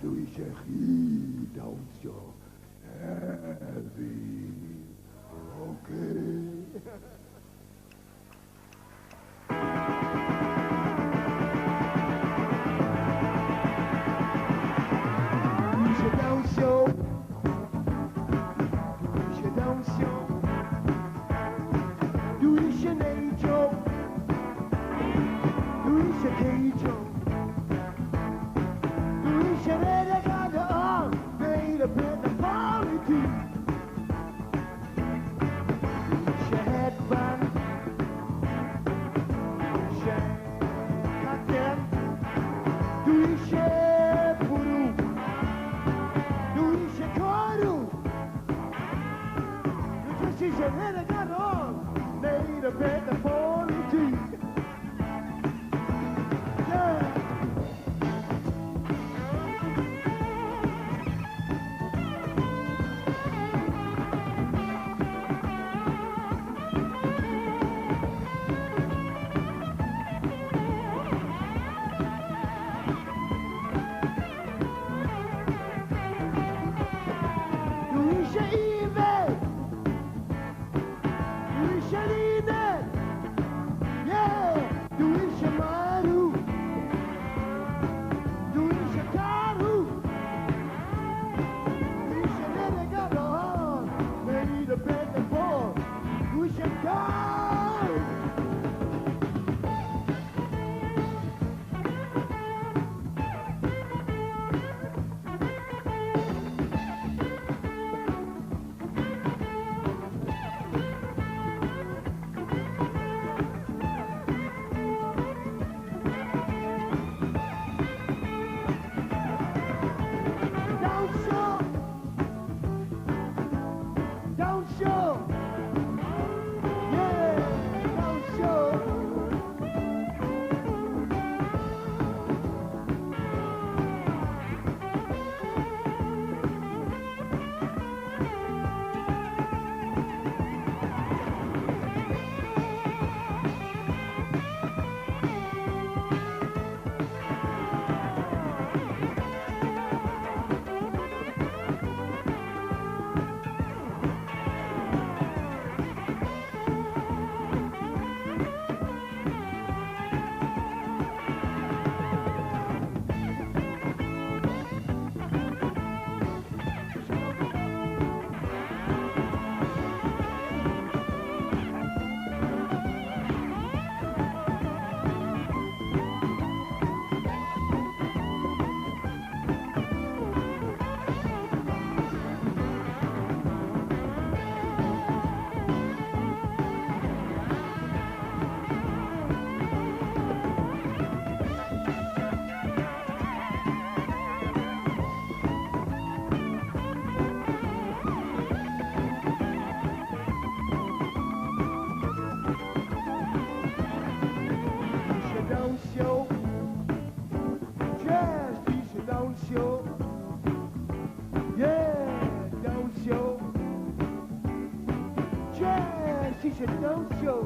Dwi eisiau chi dawnsio hefyd. Okay. Dwi eisiau dawnsio. Dwi eisiau dawnsio. Dwi eisiau neidio. Dwi eisiau ceidio. Dwi eisiau redeg ar dy ôl, neud y peth y ffordd i ti. Dwi eisiau hedfan. Dwi eisiau cacen. Dwi eisiau bwrw. Dwi eisiau corw. Dwi jyst eisiau redeg ar dy ôl, neud y peth y ffordd i ti. Yeah. Dwi eisiau ifed. Dwi eisiau uned. Yeah! Dwi eisiau marw. Dwi eisiau carw. Dwi eisiau redeg ar dy ôl, neud y peth y ffordd. Dwi eisiau cael. Dawnsio! Dawnsio! Yeah! Dawnsio! Dwi eisiau dawnsio. Jazz, dwi eisiau dawnsio. Yeah, dawnsio. Jazz, dwi eisiau dawnsio.